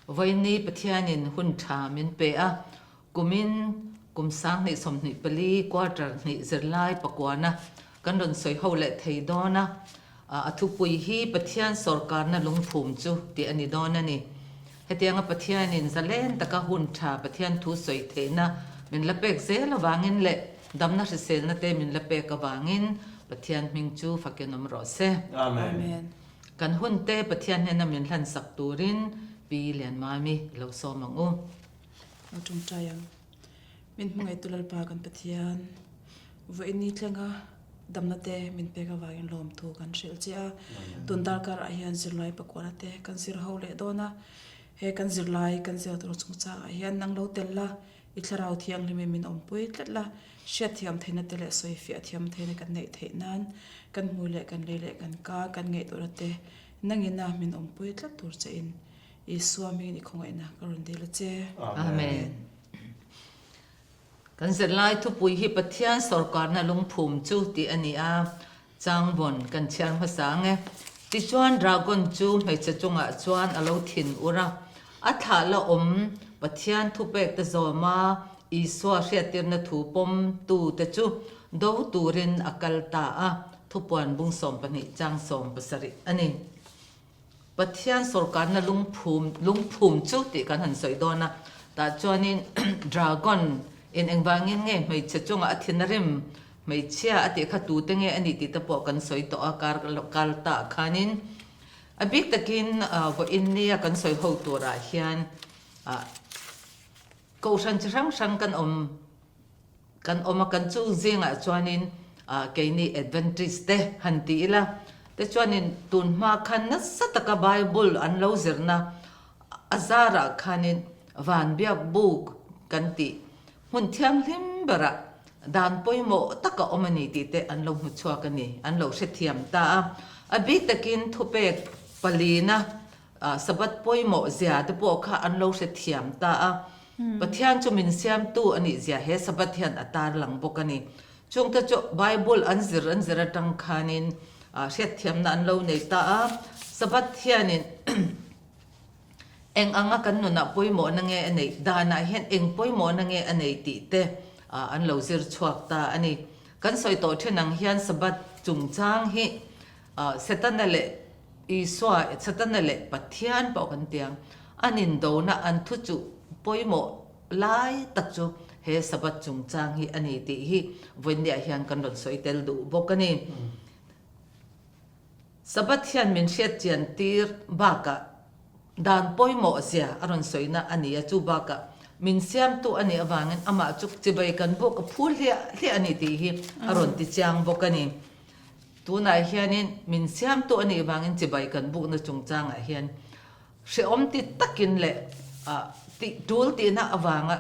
Vawiinni Pathianin hun tha min pe a, kumin kum 2024 quarter hnih zirlai pakuana kan rawn sawi ho leh thei dawn a, a thupui hi Pathian sawrkarna lungphum chu tih a ni dawn a ni. Hetianga Pathianin zalen taka hun tha Pathian thu sawi theihna min la pek zel avangin leh damna hriselna te min la pek avangin Pathian hming chu fakin awm rawh se. Amen. Kan hun te Pathian hnena min hlansak turin Pi Lianmami lo sawm ang u. Lo tawngtai ang. Min hmangaihtu Lalpa kan Pathian, vawiin thlenga damna te min pek avangin lawmthu kan hrilh che a. Tun darkar ah hian zirlai pakuana te kan zir ho leh dawn a. He kan zirlai kan zir tur chungchang ah hian nang lo tel la, i thlarau thianghlim in min awmpui tlat la, hriatthiam theihna te leh sawifiah thiam theihna kan neih theih nan kan hmui leh kan lei leh kan ka kan ngaihtuahna te nangina min awmpui tlat tur che in Isua hmingin i khawngaihna ka rawn dil a che. Amen. Kan zirlai thupui hi Pathian sawrkarna lungphum chu tih a ni a, changvawn kan chhiar hmasa ang e. Tichuan dragon chu hmeichhe chungah chuan a lo thin ur a, a thlah la awm Pathian thupek te zawma Isua hriattirna thu pawm tu te chu do turin a kal ta a, thupuan bung 12 chang 70 a ni. Pathian sawrkarna lungphum lungphum chu tih kan han sawi dawn a, tah chuanin dragon in engvangin nge hmeichhe chungah a thin a rim hmeichhia a tih kha tute nge a nih tih te pawh kan sawi tawh a kar kal tah khanin a bik takin vawiin nia kan sawi ho turah hian ah kohhran chi hrang hrang kan awm Kan awm a, kan chung zingah chuanin keini Adventist te han ti ila te chuanin tun hma khan nasa taka Bible an lo zirna a zarah khanin van biak buk kan tih hmun thianghlim berah dan pawimawh taka awm a ni tih te an lo hmu chhuak a ni, an lo hrethiam ta a. A bik takin thupek palina Sabbath pawimawh zia te pawh kha an lo hrethiam ta a. Pathian chu min siamtu a nih zia he Sabbath hian a tarlang bawk a ni. Chungte chu Bible an zir an zir atang khanin hriatthiamna an lo nei ta a. Sabbath hianin eng anga kan nunah pawimawhna nge a neih danah hian eng pawimawhna nge a nei tih te an lo zir chhuak ta a ni. Kan sawi tawh then ang hian Sabbath chungchang hi Setana leh Isua, Setana leh Pathian pawh kan ti ang, an indona an thu chu pawimawh lai tak chu he Sabbath chungchang hi a ni tih hi vawiinniah hian kan rawn sawi tel duh bawk a ni. Sabbath hian min hriat chian tir bakah dan pawimawh zia a rawn sawina a ni a, chu bakah min siamtu a nih avangin amah chu chibai kan buk a phur hliah hliah a ni tih hi a rawn ti chiang bawk a ni. Tunah hianin min siamtu a nih vangin chibai kan bukna chungchangah hian hrehawm ti takin leh tih tul tihna avanga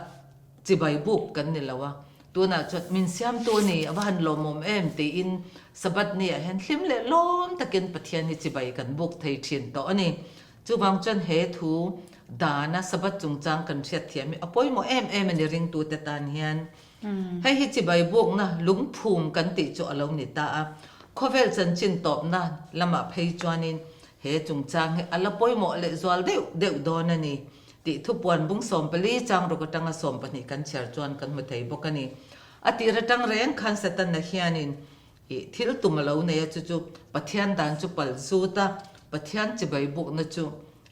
chibai buk kan ni lo a. Tunah chuan min siamtu a ni, a va han lawmawm em tiin Sabbath niah hian hlim leh lawm takin Pathian hi chibai kan buk thei thin tawh a ni. Chuvang chuan he thu dana Sabbath chungchang kan hriatthiam hi a pawimawh em em a ni ringtute tan hian. Hei hi chibai bukna lungphum kan tih chu a lo ni ta a, khawvel chanchin tawpna lamah phei chuanin he chungchang hi a la pawimawh leh zual deuh deuh dawn a ni tih thupuan bung 14 chang ruk atanga 12 kan chhiar chuan kan hmu thei bawk a ni. A tir atang reng khan Setana hianin ih thil tum a lo nei a, chu chu Pathian dan chu pal zut a, Pathian chibai bukna chu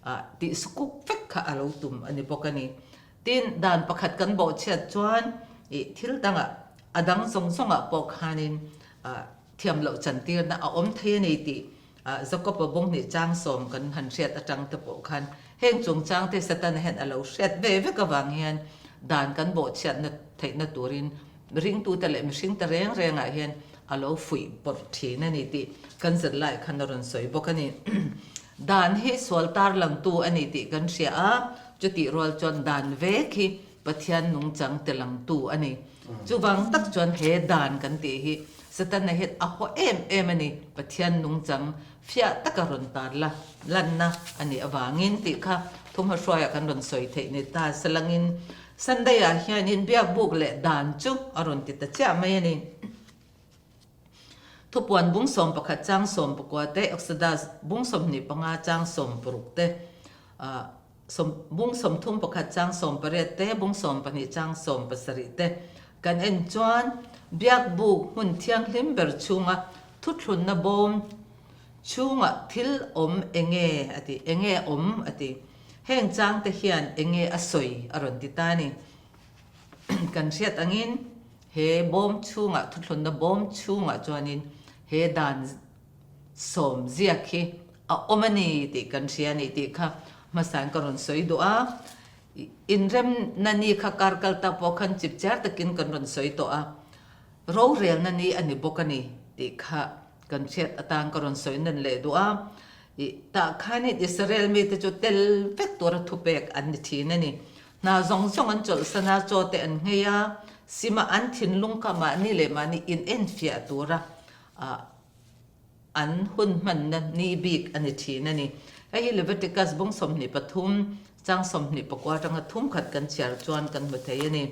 ah tih sukuk vek kha a lo tum a ni bawk a ni. Tin, dan pakhat kan bawhchhiat chuan ih thil dangah a dang zawng zawngah pawh khanin thiam loh chantirna a awm thei a ni tih Jakob-a bunghnih chang sawm kan han hriat atang te pawh khan heng chungchang te Satana hian a lo hriat ve vek avang hian dan kan bawhchhiatna theihna turin ringtute leh mihringte reng rengah hian a lo fuih pawrh thin a ni tih kan zirlai khan a rawn sawi bawk a ni. Dan hi sual tarlangtu a ni tih kan hria a, chutih rual chuan dan vek hi Pathian nungchang telangtu a ni. Chuvang tak chuan he dan kan tih hi Setana hian a haw em em a ni, Pathian nungchang fiah taka rawn tar la lanna a nih avangin tih kha thumhma hruaiah kan rawn sawi theih ni ta salangin Sunday-ah hianin biakbuk leh dan chu a rawn ti ta chiah mai a ni. Thupuan bung 11 chang 19 te, Exodus bung 25 chang 60 te. Bung 31 chang 18 te, bung 12 chang 17 te kan en chuan Biakbuk hmun thianghlim ber chhunga thuthlunna bawm chhungah thil awm enge a ti, enge awm a ti. Heng changte hian enge a sawi a rawn ti ta a ni. Kan hriat angin he bawm chhungah, thuthlunna bawm chhungah chuanin he dan sawm ziak hi a awm a ni tih kan hria a ni tih kha hmasain ka rawn sawi duh a. Inremna ni kha kar kal tak pawh khan chip chiar takin kan rawn sawi tawh a, rorelna ni a ni bawk a ni tih kha kan hriat atan ka rawn sawi nawn leh duh a. Tah khanin Israel mite chu tel vek tura thupek an ni thin a ni. Hna zawng zawng an chawlhsan a, chaw te an nghei a, sima an thinlung kha mahni leh mahni inenfiah tura an hun hmanna ni bik a ni thin a ni. Hei hi Leviticus bung 23 chang 24 atanga thum khat kan chhiar chuan kan hmu thei a ni.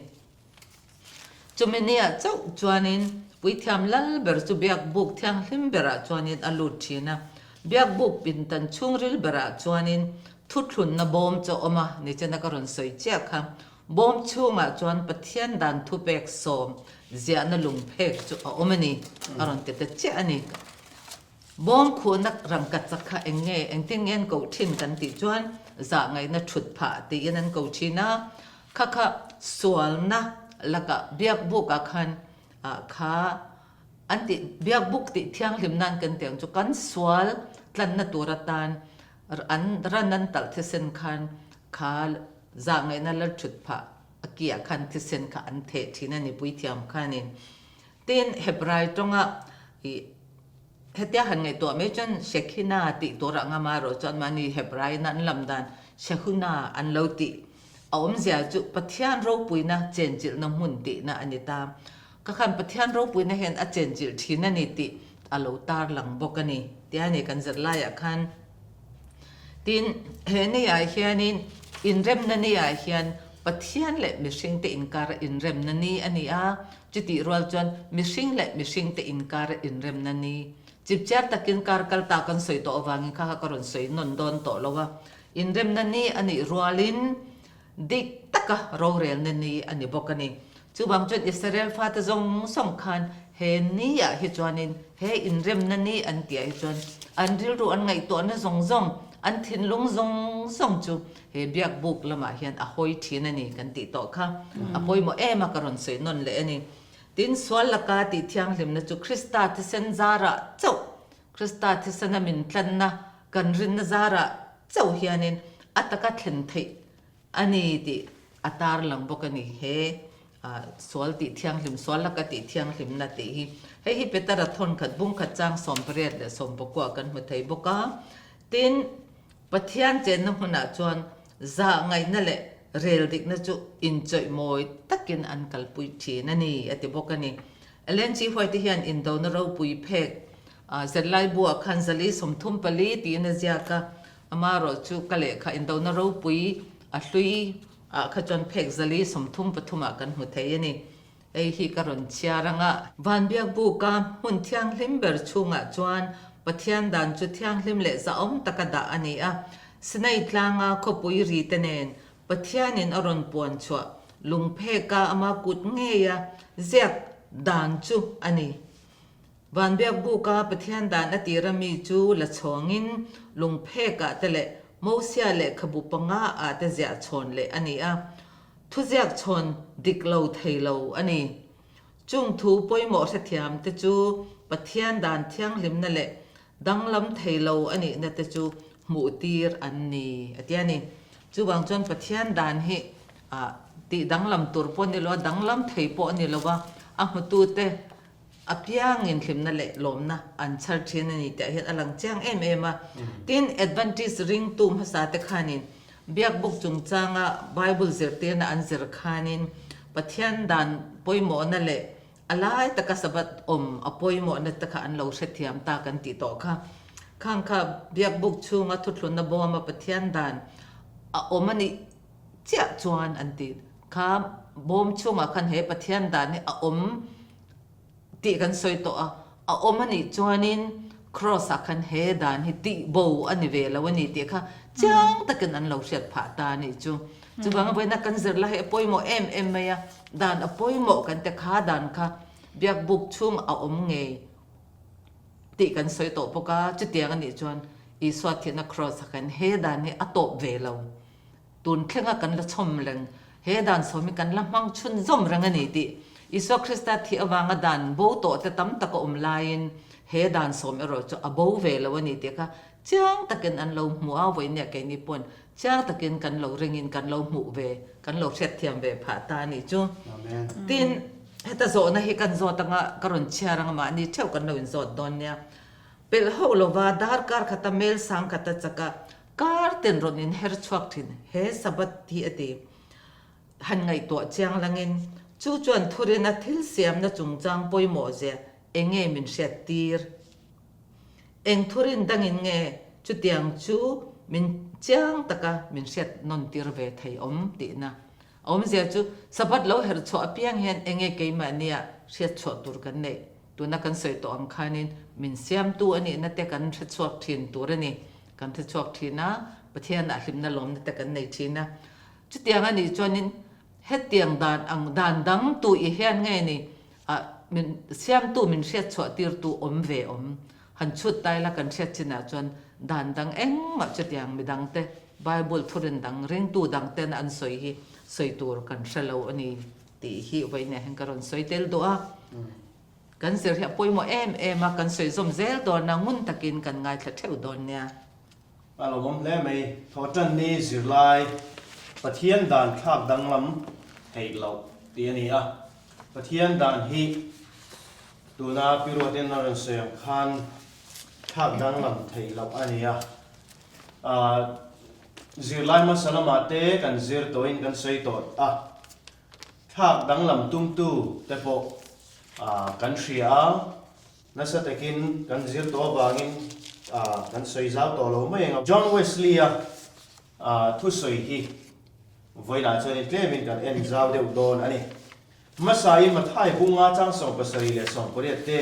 Chumi niah chauh chuanin Puithiam lal ber chu Biakbuk thianghlim berah chuanin a lut thin a. Biakbuk pindan chhungril berah chuanin thuthlunna bawm chu a awm a, nichina ka rawn sawi chiah kha. Bawm chhungah chuan Pathian dan thupek sawm ziahna lungphek chu a awm a ni, a rawn ti ta chiah a ni. Bawm khuhna rangkachak kha eng nge, engtin nge an koh thin kan tih chuan zah ngaihna thut phah tiin an ko thin a, kha kha sualna lakah biakbukah khan kha an tih biakbuk tih thianghlim nan kan tih ang chu kan sual tlanna tur atan an ran an talh thisen khan kha Zah ngaihna la thut phah a kiah khan thisen kha an theh thin a ni puithiam khanin. Tin, Hebrai tawnga i hetia han ngaihtuah mai chuan Shekhina tih tur a ngam a erawh chuan mahni Hebraiin an lam dan Shehuna an lo tih a awmzia chu Pathian ropuina chenchilhna hmun tihna a ni ta. Ka khan Pathian ropuina hian a chenchilh thin a ni tih a lo tarlang bawk a ni tia ni kan zirlaiah khan. Tin, he niah hianin inremna niah hian Pathian leh mihringte inkara inremna ni a ni a, chutih rual chuan mihring leh mihringte inkara inremna ni. Chipchiar takin kar kal ta kan sawi tawh avangin kha kha ka rawn sawi nawn dawn tawh lo a, inremna ni a nih rualin Dik taka rorelna ni a ni bawk a ni. Chuvang chuan Israel fate zawng zawng khan he niah hi chuanin, he inremna ni an tihah hi chuan an rilru an ngaihtuahna zawng zawng, an thinlung zawng zawng chu he biakbuk lamah hian a hawi thin a ni kan tih tawh kha a pawimawh em a ka rawn sawi nawn leh a ni. Tin, sual laka tih thianghlimna chu Krista thisen zarah chauh, Krista thisena min tlanna kan rinna zarah chauh hianin a taka thlen theih a ni tih a tarlang bawk a ni. He sual tih thianghlim, sual laka tih thianghlimna tih hi hei hi Petera thawn khat bung khat chang 18 leh 19 kan hmu thei bawk a. Tin, Pathian chenna hmunah chuan zah ngaihna leh rel dikna chu inchawih mawi takin an kalpui thin a ni a ti bawk a ni. Ellen G. White hian indona ropui phek zirlai buah khan zali 34 tiin a ziak a, amaherawh chu ka lehkha indona ropui a hlui ah kha chuan phek zali 33 ah kan hmu thei a ni. Hei hi ka rawn chhiar ang a. Vanbiakbuka hmun thianghlim ber chhungah chuan Pathian dan chu thianghlim leh zahawm taka dah a ni a. Sinai tlanga khawpui ri te nen Pathianin a rawn puan chhuah lungpheka ama kut ngeia ziak dan chu a ni. Vanbiakbuka Pathian dan a tira mi chu la chhawngin lungphekah te leh Mosia lehkhabu panga ah te ziah chhawn leh a ni a. Thuziak chhawn dik lo thei lo a ni. Chung thu pawimawh hrethiam te chu Pathian dan thianghlimna leh danglam thei lo a nihna te chu hmuh tir an ni a ti a ni. Chuvang chuan Pathian dan hi tih danglam tur pawh a ni lo a, danglam thei pawh a ni lo a, a hmutute Apiangin hlimna leh lawmna an chhar thin a ni tih ah hian a lang chiang em em a. Tin, Adventist ringtu hmasa te khanin Biakbuk chungchanga Bible zirtirna an zir khanin Pathian dan pawimawhna leh a lai taka Sabbath awm a pawimawhna te kha an lo hrethiam ta kan tih tawh kha. Khang kha Biakbuk chhunga thuthlunna bawma Pathian dan a awm a nih chiah chuan an ti. Kha bawm chhungah khan he Pathian dan hi a awm tih kan sawi tawh a, a awm a nih chuanin Kraws ah khan he dan hi tih bo a ni ve lo a ni tih kha chiang takin an lo hriat phah ta a nih chu. Chuvanga vawiina kan zirlai hi a pawimawh em em mai a, dan a pawimawh kan ti kha dan kha biakbuk chhung a awm ngei tih kan sawi tawh bawk a, chutiang a nih chuan Isua thihna kraws ah khan he dan hi a tawp ve lo. Tun thlenga kan la chhawm reng, he dan sawm hi kan la hmang chhunzawm reng a ni tih Isua Krista thih avanga dan bo tawh te tam tak a awm laiin he dan sawm erawh chu a bo ve lo a ni tih kha chiang takin an lo hmu a, vawinia keini pawn chiang takin kan lo ringin kan lo hmuh ve, kan lo hriatthiam ve phah ta a nih chu. Tin, heta zawhna hi kan zawt anga ka rawn chhiar anga mahni theuh kan lo inzawt dawn nia. Pelh hauh lova darkar khata mel sang khata chaka Kar ten rawn in her chhuak thin he Sabbath hi a ti. Han ngaihtuah chiang langin chu chuan thurina thil siamna chungchang pawimawh zia enge min hriat tir? Eng thurin dangin nge chutiang chu min chiang taka min hriat nawn tir ve thei awm tihna a awmzia chu Sabbath lo her chhuah apiang hian enge keimahnia hriat chhuah tur kan neih? Tuna kan sawi tawh ang khanin min siamtu a nihna te kan hre chhuak thin tur a ni. Kan hre chhuak thin a, Pathianah hlimna lawmna te kan nei thin a. Chutiang a nih chuanin hetiang dan ang dan dang tu i hian nge ni ah min siamtu min hriat chhuah tirtu awm ve awm. Han chhut tai la kan hriat chinah chuan dan dang engmah chutiang midang te Bible thurin dang ringtu dang ten an sawi hi sawi tur kan hre lo a ni. Tih hi vawiinah hian ka rawn sawi tel duh a, kan zir hi a pawimawh em em a, kan sawi zawm zel dawn a, ngun takin kan ngaithla theuh dawn nia. A lawmawm hle mai. Thawhtanni zirlai Pathian dan thlak danglam theih loh tih a ni a. Pathian dan hi tuna Pi Ruatin a rawn sawi ang khan thlak danglam theih loh a ni a. Zirlai hmasa lamah te kan zir tawhin kan sawi tawh a, thlak danglam tumtu te pawh kan hria a, nasa takin kan zir tawh avangin kan sawi zau tawh lo mai ang. John Wesley-a thusawi hi vawiinah chuan tlemin kan en zau deuh dawn a ni. Hmasain Mathai bunga chang 70 leh 18 te,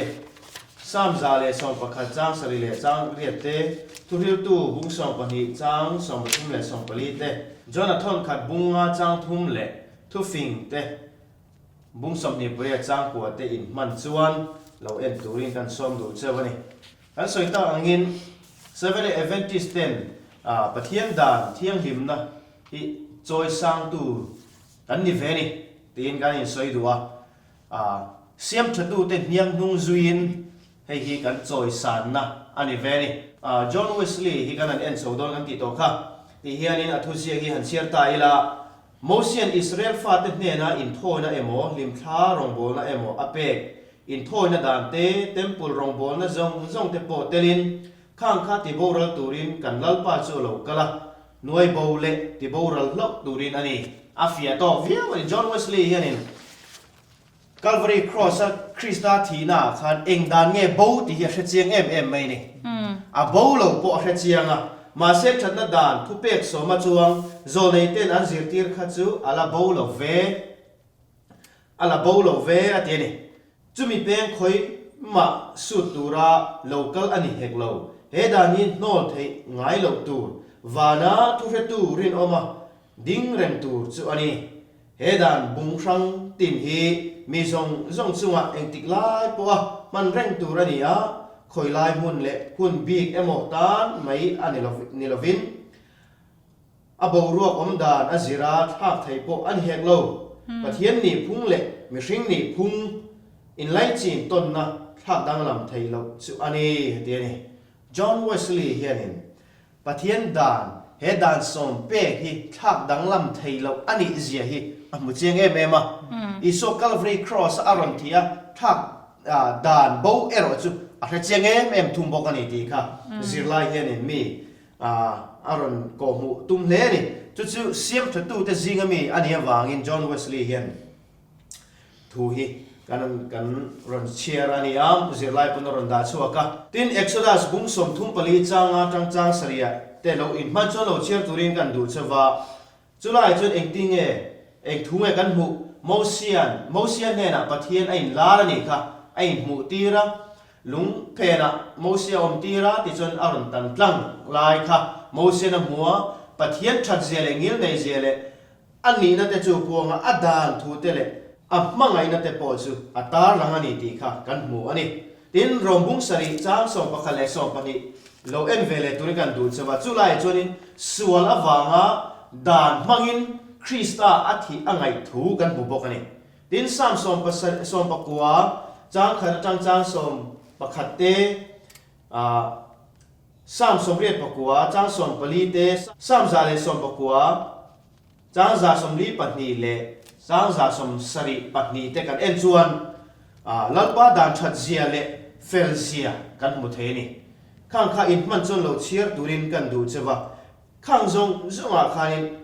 Psalm 111 chang sarih leh chang riat te, Thuhriltu bung 12 chang 13 leh 14 te, Jona thawnkhat bunga chang thum leh Thufing te bung 28 chang kua te inhman chuan lo en turin kan sawm duh cheu a ni. Kan sawi tak angin Seventh-day Adventist ten Pathian dan thianghlimna hi chawisangtu Kan ni ve a ni, tiin kan insawi duh a. Aa, siamthatute hniang hnung zuiin hei hi kan chawisanna a ni ve a ni. Aa, John Wesley hi kan han en chho dawn kan tih tawh kha. Ti hianin a thuziak hi han chhiar ta ila, Mosian Israel fate hnena inthawina emaw, hlimthla rawngbawlna emaw a pek, inthawina dan te, temple rawngbawlna zawng zawng te pawh telin, khang kha tiboral turin kan Lalpa chu a lo kal a, Nuai bo leh ti boral hlauh turin a ni. A fiah tawk viau a ni. John Wesley hianin Calvary Cross-a Krista thihnaah khan eng dan nge bo tih hi a hre chiang em em mai a ni. A bo lo pawh a hre chiang a, mahse thatna dan thupek sawma chuang zawlneite'n an zirtir kha chu a la bo lo ve. A la bo lo ve a ti a ni. Chumi peng khawi mah sut tura lo kal a ni hek lo. He dan hi hnawl theih ngai loh tur, vana thuhretu rinawma ding reng tur chu a ni. He dan bung hrang tin hi mi zawng zawng chungah engtik lai pawha hman reng tur a ni a, khawi lai hmun leh hun bik emaw tan mai a ni lovin, A boruak awm dan a zir a thlak thei pawh a ni hek lo. Pathian nih phung leh mihring nih phung inlaichin tawnna thlak danglam thei loh chu a ni, a ti a ni. John Wesley hianin Pathian dan, he dan sawm pek hi thlak danglam thei loh a nih zia hi a hmu chiang em em a. Isua Calvary Cross-a a rawn thih a thlak dan bo erawh chu a hre chiang em em thung bawk a ni tih kha zirlai hianin mi A rawn kawhhmuh tum hle a ni. Chu chu siamthatute zinga mi a nih avangin John Wesley hian thu hi kan kan rawn chhiar a ni a, zirlai pawn a rawn dah chhuak a. Tin, Exodus bung 34 changa tang chang sarihah te lo inhman chuan lo chhiar turin kan duh che va. Chulaiah chuan engtinge, eng thu nge kan hmuh? Mosian, Mosia hnenah Pathian a inlar a nih kha, a inhmuh tir a. Lung phenah Mosia awm tir a tichuan a rawn tan tlang lai kha Mosian a hmu a, Pathian that zia leh ngilnei zia leh a nihna te chu puanga a dan thu te leh a hmangaihna te pawh chu a tarlang a ni tih kha kan hmu a ni. Tin, Rom bung sarih chang 11 leh 20 lo en ve leh turin kan duh chauh a, chu laiah chuanin sual avanga dan hmangin Krista a thih a ngaih thu kan hmu bawk a ni. Tin, Psalm sawmpasarih sawmpakua chang khat atang chang 11 te, Psalm 84 chang 14 te, Psalm 119 chang 142 leh chang 172 te kan en chuan Lalpa dan that zia leh fel zia kan hmu thei a ni. Khang kha inhman chuan lo chhiar turin kan duh cheu a, khang zawng zawngah khanin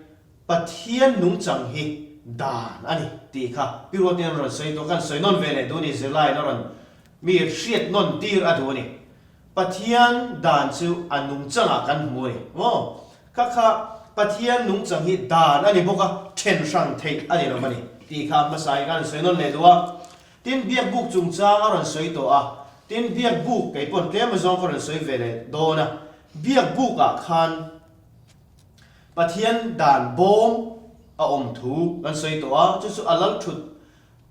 Pathian nungchang hi dan a ni tih kha Pi Ruatin an rawn sawi tawh, kan sawi nawn ve leh duh a ni, zirlaiin a rawn mi hriat nawn tir a duh a ni. Pathian dan chu a nungchangah kan hmu a ni maw? Kha kha Pathian nungchang hi dan a ni bawk a, then hrang theih a ni lo a ni tih kha hmasain kan rawn sawi nawn leh duh a. Tin, biakbuk chungchang a rawn sawi tawh a, tin, biakbuk kei pawn tlem azawng ka rawn sawi ve leh dawn a, biakbukah khan, Pathian dan bawm a awm thu kan sawi tawh a, chu chu a lal thut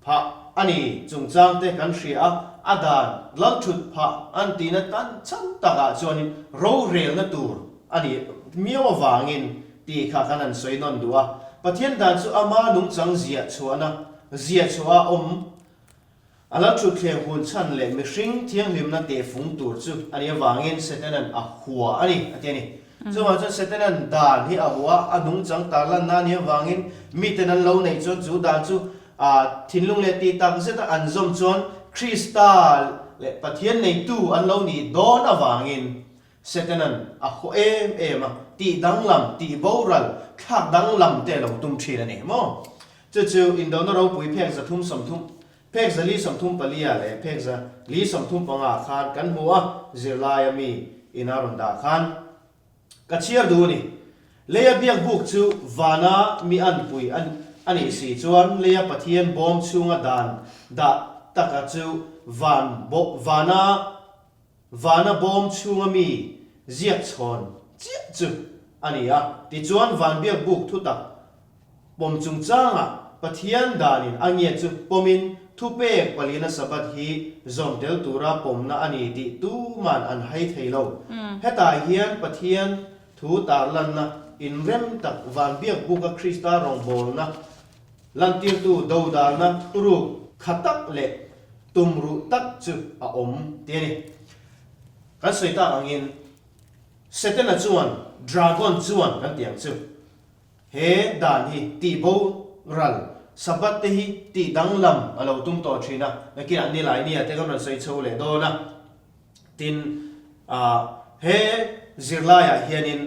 phah a ni chungchang te kan hria a, a dan lal thut phah an tihna tan chhan takah chuanin rorelna tur a nih miau avangin tih kha kan han sawi nawn duh a. Pathian dan chu ama nungchang ziah chhuahna ziah chhuah a awm A lo thutthleng hun chhan leh mihring thianghlimna tehfung tur chu a nih avangin Setanan a hua a ni, a ti a ni. Chuvang chuan Setanan dan hi a hua, a nungchang tarlanna a nih avangin miten an lo neih chuan chu dan chu thinlung leh tih tak zeta an zawm chuan Krista leh Pathian neitu an lo nih dawn avangin Setanan a haw em em a, tih danglam, tih boral, thlak danglam te a lo tum thin a ni maw? Chu chu indona ropui phek 330, phek 434 leh phek 435 ah khan kan hmu a, zirlaia mi ina rawn dah khan ka chhiar duh a ni. Leia biakbuk chu vana mi anpui a nih si chuan leia Pathian bawm chhunga dan dah taka chu van vana Vana bawm chhunga mi ziak chhawn chiah chu a ni a, tichuan van biak buk thutak pawm chungchangah Pathian danin a ngiat chu pawmin thupek palina Sabbath hi zawm tel tura pawmna a ni tih tuman an hai thei lo. Hetah hian Pathian thu tarlanna inrem tak van biak buka Krista rawngbawlna Lantirtu dodalna thuruk kha tak leh tumruh tak chu a awm ti a ni. Kan sawi tak angin Setana chuan Dragon chuan kan ti ang chu. He dan hi tih boral Sabbath te hi tih danglam a lo tum tawh thin a, nakinah nilai nia te kan rawn sawi chho leh dawn a. Tin, he zirlaiah hianin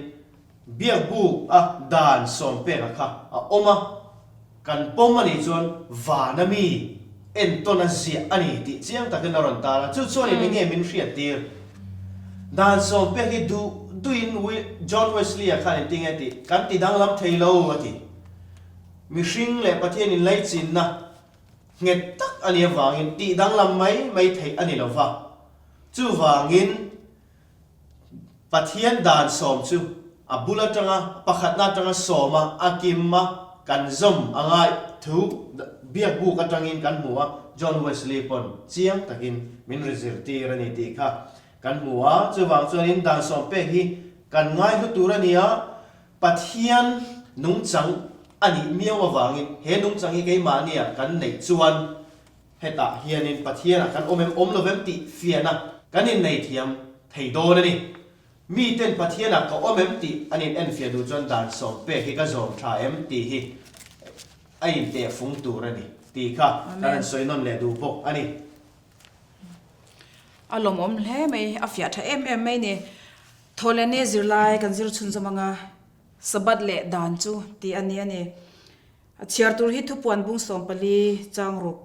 biakbuk a dan sawmpeka kha a awm a, kan pawm a nih chuan vana mi entawn a ziah a ni tih chiang takin a rawn tar a, chu chuanin eng nge min hriattir? Dan sawmpek hi duh duhin John Wesley-a khan engtin nge tih kan ti danglam thei lo a ti. Mihring leh Pathian inlaichinna Nghet tak a nih avangin tih danglam mai mai theih a ni lo va. Chuvangin Pathian dan sawm chu a bul atanga pakhatna atanga sawma a kim a kan zawm a ngai thu biakbuk atangin kan hmu a, John Wesley pawn chiang takin min ri zirtir a ni tih kha kan hmu a. Chuvang chuanin dan sawm pek hi kan ngaihlu tur a ni a, Pathian nungchang a nih miau avangin he nungchang hi keimahnia kan neih chuan hetah hianin Pathianah kan awm em awm lo em tih fiahna kan innei thiam thei dawn a ni. Miten Pathianah ka awm em tih an in enfiah duh chuan dan sawm pek hi ka zawm tha em tih hi a intehfung tur a ni tih kha kan han sawi nawn leh duh bawk a ni. A lawmawm hle mai, a fiah tha em em mai ni. Thawhlehni zirlai kan zir chhunzawm anga Sabbath leh dan chu tih a ni a ni. A chhiar tur hi thupuan bung 14 chang ruk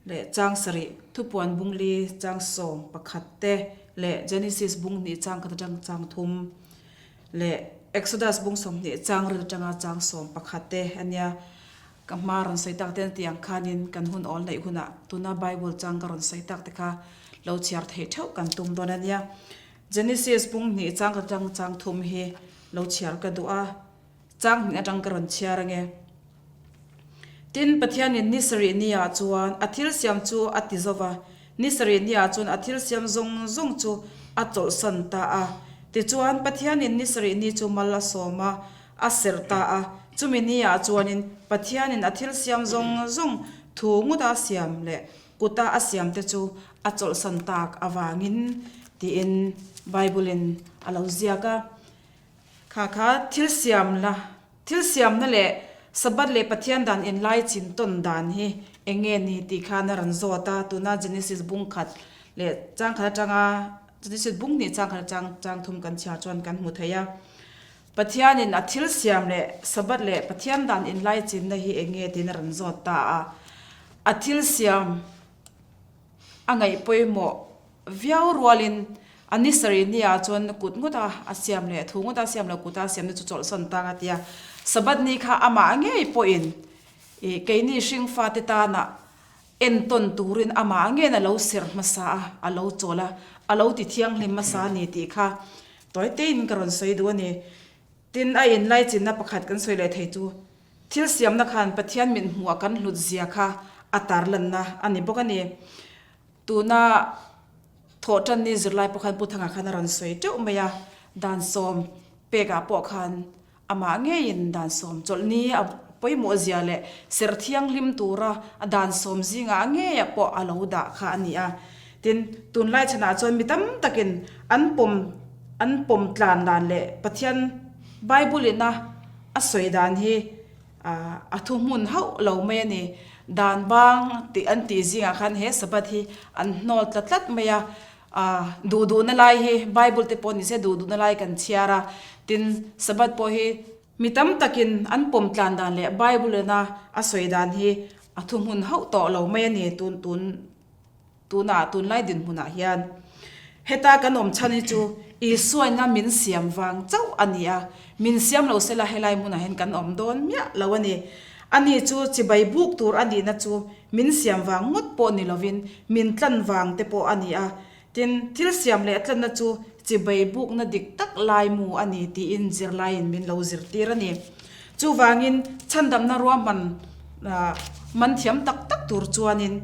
leh chang sarih, thupuan bung li chang 11 te leh Genesis bung hnih chang khat atang chang thum leh Exodus bung 20 chang ril atanga chang 11 te a nia. Ka hma rawn sawi tak te an ti ang khanin kan hun awl neih hunah tuna Bible chang ka rawn sawi tak te kha. Lo chhiar theih theuh kan tum dawn a nia. Genesis bung hnih chang atang chang thum hi lo chhiar ka duh a, chang hnih atang ka rawn chhiar ange. Tin, Pathianin ni sarih niah chuan a thil siam chu a ti zo va, ni sarih niah chuan a thil siam zawng zawng chu a chawlhsan ta a. Tichuan, Pathianin ni sarih ni chu mal a sawm a, a serh ta a. Chumi niah chuanin Pathianin a thil siam zawng zawng thu ngawta siam leh Kuta a siamte chu a chawlhsan tak avangin tiin Bible-in a lo ziak a. Kha kha thil siamna, thil siamna leh Sabbath leh Pathian dan inlai chin tawn dan hi eng nge ni tih khan a rawn zawt a. Tuna Genesis bung khat leh chang khat atanga Genesis bung hnih chang khat atang chang thum kan chhiar chuan kan hmu thei a. Pathianin a thil siam leh Sabbath leh Pathian dan inlai chinna hi eng nge tiin a rawn zawt ta a. A thil siam a ngaih pawimawh viau rualin a ni sarih nia chuan kut ngawt a a siam leh thu ngawt a siam loh kut a siamna chu chawlhsawn tang a ti a. Sabbath ni kha amah ngei pawhin ih keini hringfate tana entawn turin amah ngen a lo serh hmasa a, a lo chawl a, a lo ti thianghlim hmasa a ni tih kha tawi tein ka rawn sawi duh a ni. Tin, a inlaichinna pakhat kan sawi leh thei chu thil siamna khan Pathian min hmuh a kan hlut zia kha a tarlanna a ni bawk a ni. Tuna thawhtanni zirlai pawh khan Pu Thanga khan a rawn sawi teuh mai a, dan sawm pekah pawh khan Amah ngeiin dan sawm chawlhni a pawimawh zia leh serh thianghlim tura a dan sawm zingah ngeiah pawh a lo dah kha a ni a. Tin, tunlai chhanah chuan mi tam takin an pawm an pawm tlan dan leh Pathian Bible ina a sawi dan hi a thuhmun hauh lo mai a ni. Dan bang tih an tih zingah khan he Sabbath hi an hnawl tla tlat mai a. Duh duhna lai hi Bible te pawh ni se duh duhna lai kan chhiar a, tin Sabbath pawh hi mi tam takin an pawm tlan dan leh Bible ina a sawi dan hi a thuhmun hauh tawh lo mai a ni tun tun tunah tunlai dinhmunah hian. Heta kan awm chhan hi chu Isuaina min siam vang chauh a ni a, min siam lo sela helai hmunah hian kan awm dawn miah lo a ni. Ani chu chibai buk tur a nihna chu Min siam vang ngawt pawh ni lovin min tlan vang te pawh a ni a, tin, thil siam leh tlanna chu chibai bukna dik tak laimu a ni tiin zirlaiin min lo zirtir a ni. Chuvangin, chhandamna ruahman man thiam tak tak tur chuanin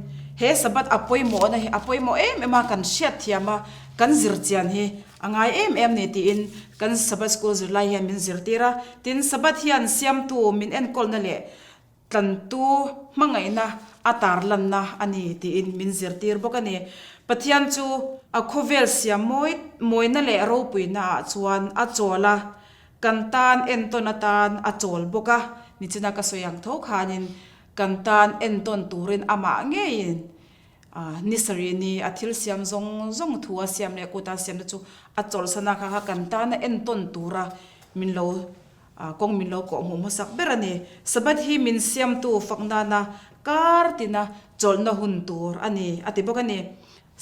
he Sabbath a pawimawhna hi a pawimawh em em a, kan hriat thiam a, kan zir chian hi a ngai em em ni tiin kan Sabbath School zirlai hian min zirtir a. Tin, Sabbath hian siamtu min enkawlna leh Tlantu hmangaihna a tarlanna a ni tiin min zirtir bawk a ni. Pathian chu a khawvel siam mawi mawina leh ropuina ah chuan a chawl a, kan tan entawn atan a chawl bawk a, nichina ka sawi ang tho khanin kan tan entawn turin amah ngeiin ni sarih ni a thil siam zawng zawng thu a siam leh kuta siamna chu a chawlhsan a, kha kha kan tana entawn tura min lo Kawng min lo kawh hmuh hmasak ber a ni. Sabbath hi min siamtu fak nana kar tina chawlhna hun tur a ni, a ti bawk a ni.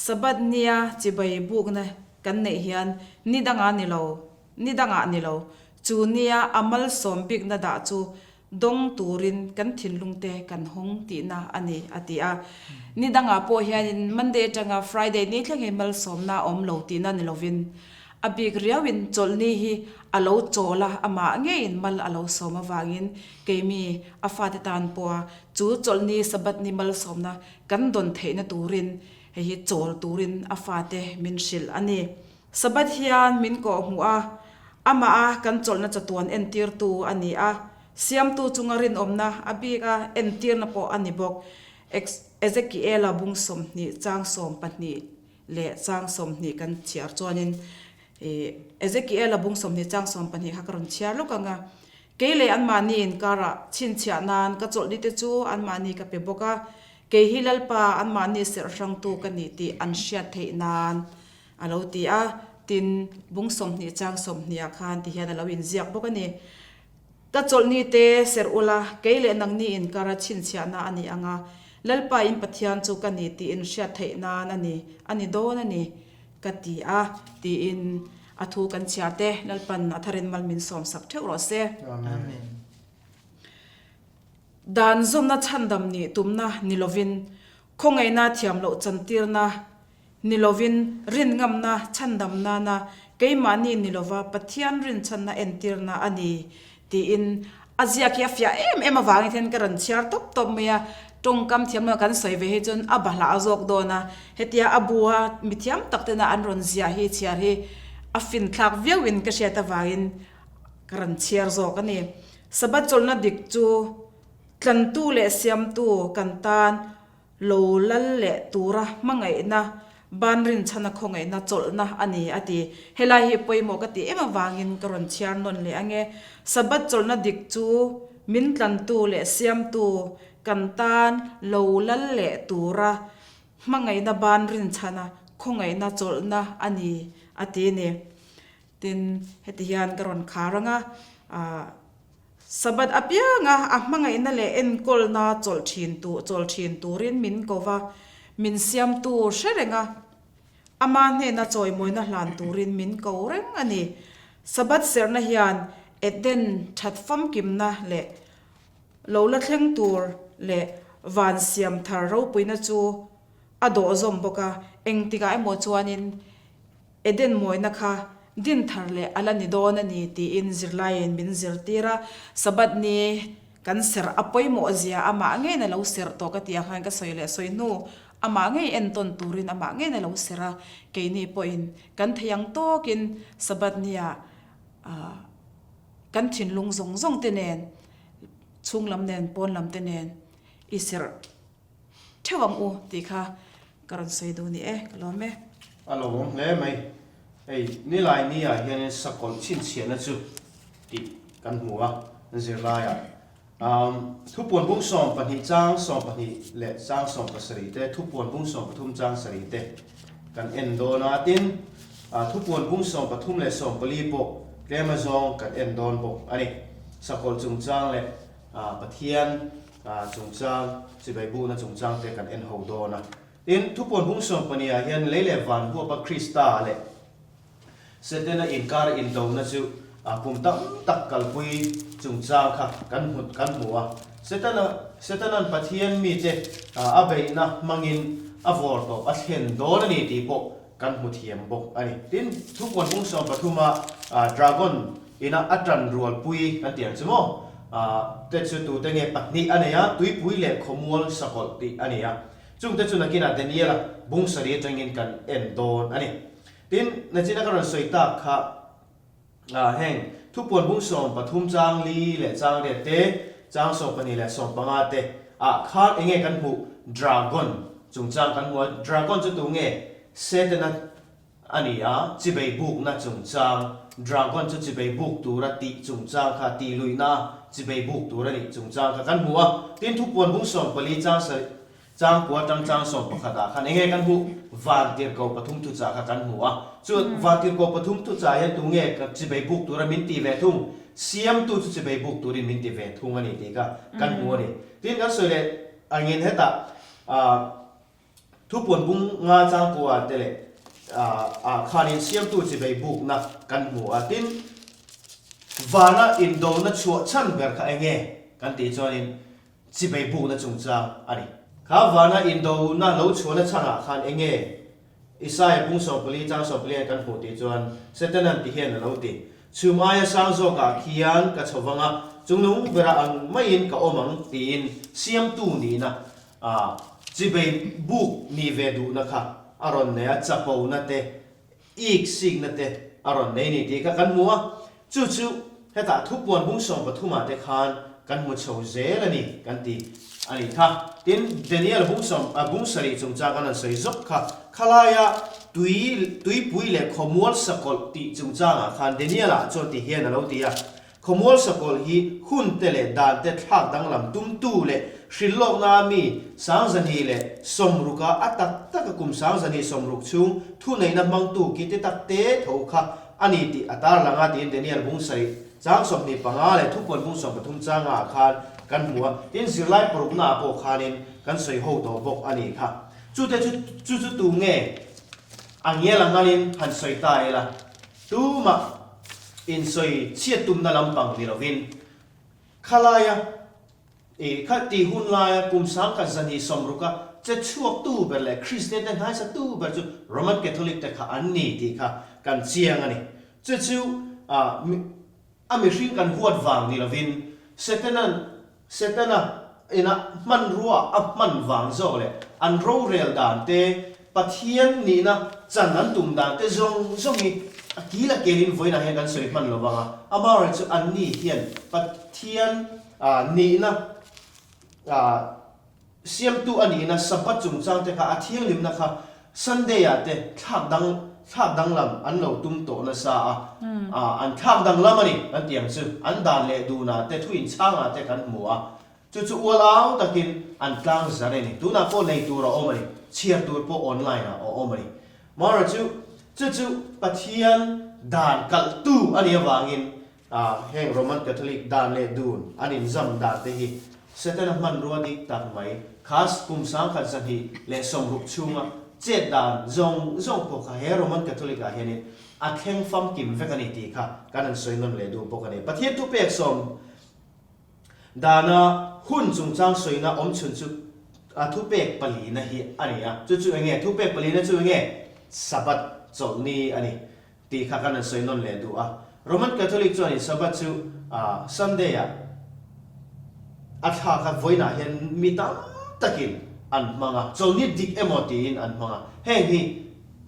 Sabbath nia chibai bukna kan neih hian ni dangah ni lo, ni dangah ni lo, chu nia a malsawm bikna dah chu dawng turin kan thinlungte kan hawng tihna a ni, a ti a. Ni dangah pawh hianin Monday atanga Friday ni thleng hi malsawmna a awm lo tihna ni lovin, A bik riauin chawlhni hi a lo chawl a, amah ngeiin mal a lo sawm avangin keimi a fate tan pawha chu chawlhni Sabbath ni malsawmna kan dawn theihna turin hei hi chawl turin a fate min hrilh a ni. Sabbath hian min kawhhmuh a, amaha kan chawlhna chatuan entirtu a ni a, siamtu chunga rinawmna a bika entirna pawh a ni bawk. Ezekiela bung 20 chang 12. Leh chang 20 kan chhiar chuanin ih Ezekiel-a bung 20 chang 12 kha ka rawn chhiar lawk ang a, Kei leh anmahni inkarah chhinchhiah nan ka chawlhni te chu anmahni ka pe bawk a, kei hi Lalpa anmahni serh hrangtu ka ni tih an hriat theih nan a lo ti a, tin bung 20 chang 20 ah khan ti hian a lo inziak bawk a ni. Ka chawlhni te serh ula, kei leh nangni inkara chhinchhiahna a ni ang a, Lalpa in Pathian chu ka ni tih in hriat theih nan a ni, a ni dawn a ni, ka ti a, tiin a thu kan chhiar te, Lalpan a tharin mal min sawmsak theuh rawh se. Amen. Dan zawmna chhandam nih tumna ni lovin, khawngaihna thiam loh chantirna. Ni lovin rin ngamna chhandam nana keimahni ni lova Pathian rinchhanna entirna a ni tiin a ziak hi a fiah em em avangin hian ka rawn chhiar tawp tawp mai a, tawngkam thiam lo kan sawi ve hi chuan a bahlah a zawk dawn a, hetia a bu a mithiam tak tena an rawn ziah hi chhiar hi a finthlak viauin ka hriat avangin ka rawn chhiar zawk a ni. Sabbath chawlhna dik chu tlantu leh siamtu kan tan Lo lal leh tura hmangaihna, ban rinchhana khawngaihna chawlhna a ni, a ti. Helai hi pawimawh ka tih em avangin ka rawn chhiar nawn leh ange. Sabbath chawlhna dik chu min tlantu leh siamtu kan tan lo lal leh tura hmangaihna ban rinchhana khawngaihna chawlhna a ni, a ti ni. Tin, heti hian ka rawn khar anga, ah. Sabbath apianga a hmangaihna leh enkawlna chawlh thin tu chawl thin turin min ko va, min siamtu hre reng a, ama hnena chawimawina hlan turin min ko reng a ni. Sabbath serhna hian Eden that famkimna leh lo la thleng tur leh van siam thar ropuina chu a dawh zawm bawk a, engtikah emaw chuanin Eden mawina kha din thar leh a la ni dawn a ni tiin zirlaiin min zirtir a, Sabbath ni kan serh a pawimawh zia amah ngeiin a lo serh tawh ka tih ang khan ka sawi leh sawi hnu amah ngei entawn turin amah ngeiin a lo serh a, keini pawhin kan thei ang tawkin Sabbath nia kan thinlung zawng zawng te nen chhung lam nen pawn lam te nen i serh theuh ang u tih kha Ka rawn sawi duh ni e, ka lawm e. A lawmawm hle mai. Hei nilai ni ah hianin sakawlh chhinchhiahna chu tih kan hmu a zirlaiah. Thupuan bung 12 chang 12 leh chang 17 te, thupuan bung 13 chang sarih te kan en dawn a. Tin, thupuan bung 13 leh 14 pawh tlem azawng kan en dawn bawk a ni. Sakawlh chungchang leh Pathian chungchang, chibai bukna chungchang te kan en ho dawn a. Tin, thupuan hung sawmpahnih ah hian lei leh van huapa Krista leh Setana inkar indona chu kum tam tak kalpui chungchang kha kan hmu kan hmu a. Setana Setanan Pathian mite a beihna hmangin a vawr tawp a thlen dawn a ni tih pawh kan hmu thiam bawk a ni. Tin, thupuan hung sawmpathuma dragon Ina a tan rualpui kan tih ang chu maw? Te chu tute nge pahnih a nei a, tuipui leh khawmual sakawlh tih a ni a. Chungte chu nakinah Daniela bung sarih atangin kan en dawn a ni. Tin, nachina ka rawn sawi tak kha heng thupuan bung 13 chang li leh chang riat te, chang 12 leh 15 te ah khan enge kan hmuh? Dragon chungchang kan hmu a, Dragon chu tu nge? Setana A ni a, chibei bukna chungchang, Dragon chu chibei buk tura tih chungchang kha tih luihna a chibei buk tur a nih chungchang kha kan hmu a. Tin, thupuan bung 14 chang sarih chang kua atang chang 11 ah khan enge kan hmuh? Vantirhko pathum thuchah kha kan hmu a. Chu vantirhko pathum thuchah hian tunge chibei buk tura min tih ve thung? Siamtu chu chibei buk turin min ti ve thung a ni tih kha kan hmu a ni. Tin, kan sawi leh angin hetah ah. Thupuan bung nga changkua te leh ah khanin siamtu chibei bukna kan hmu a, tin vana indona chhuah chhan ber kha enge kan tih chuanin chibei bukna chungchang a ni. Kha vana indona lo chhuahna chhanah khan enge Isaia bung 14 chang 14 hian kan hmuh tih chuan Setanan ti hian a lo ti, Chhum aia sang zawkah khian ka chho vang a, chungnung bera ang maiin ka awm ang tiin siamtu nihna A chibei buk nih ve duhna kha a rawn nei a, chapona te, ik sikna te a rawn nei ni tih kha kan hmu a. Chu chu hetah thupuan bung 13 ah te khan kan hmu chho zel a ni kan ti a nih kha. Tin, Daniel bung sawm bung sarih chungchang kan rawn sawi zawk kha, khalaia tui tuipui leh khawmual sakawlh tih chungchangah khan Daniel-ah chuan ti hian a lo ti a, Khawmual sakawlh hi hun te leh dan te thlak danglam tumtu leh hrilhlawkna mi 360 a a tak taka kum 360 chhung thuneihna hmangtu ki te tak te tho kha a ni tih a tarlang a tiin Daniel bung sarih chang 25 leh thupuan bung 13 changa ah khan kan hmu a, tin zirlai parukna ah pawh khanin kan sawi ho tawh bawk a nih kha. Chute chu chu chu tu nge a ngial a ngalin han sawi ta ila. Tumah insawi chhiat tumna lampang ni lovin khalaia I kha tih hun laia kum sangkhat zahnih sawmruka che chhuaktu ber leh Kristian te hnaisatu ber chu Roman Catholic te kha an ni tih kha kan chiang a ni. Chu chu a mihring kan huat vang ni lovin Setanan Setana ina hmanrua a hman vang zawk leh an rorel dan te, Pathian nihna chan an tum dan te zawng zawng hi a kil a kelin vawiinah hian kan sawi hman lo vang a. Amaherawhchu anni hian Pathian nihna Siamtu a nihna Sabbath chungchang te kha a thianghlimna kha Sunday ah te thlak dang thlak danglam an lo tum tawh nasa a, an thlak danglam a ni kan tih ang chu an dan leh dunah te thu inchhangah te kan hmu a, chu chu ual au takin an tlang zar a ni. Tunah pawh lei tur a awm a ni, chhiar tur pawh online ah a awm a ni. Mara chu chu chu Pathian dan kalhtu a nih avangin A, heng Roman Catholic dan leh dun an inzam dan te hi Setana hmanrua dik tak mai, khas kum 1960 chhunga chet dan zawng zawng pawh kha he Roman Catholic ah hianin a thleng famkim vek a ni tih kha kan han sawi nawn leh duh bawk a ni. Pathian thupek sawm dana hun chungchang sawina awm chhun chu a thupek palina hi a ni a, chu chu enge? Thupek palina chu enge? Sabbath chawlhni a ni. Tih kha kan han sawi nawn leh duh a. Roman Catholic chuanin Sabbath chu Sunday ah a thlak a, vawiinah hian mi tam takin an hmang a, chawlhni dik emaw tiin an hmang a. Heng hi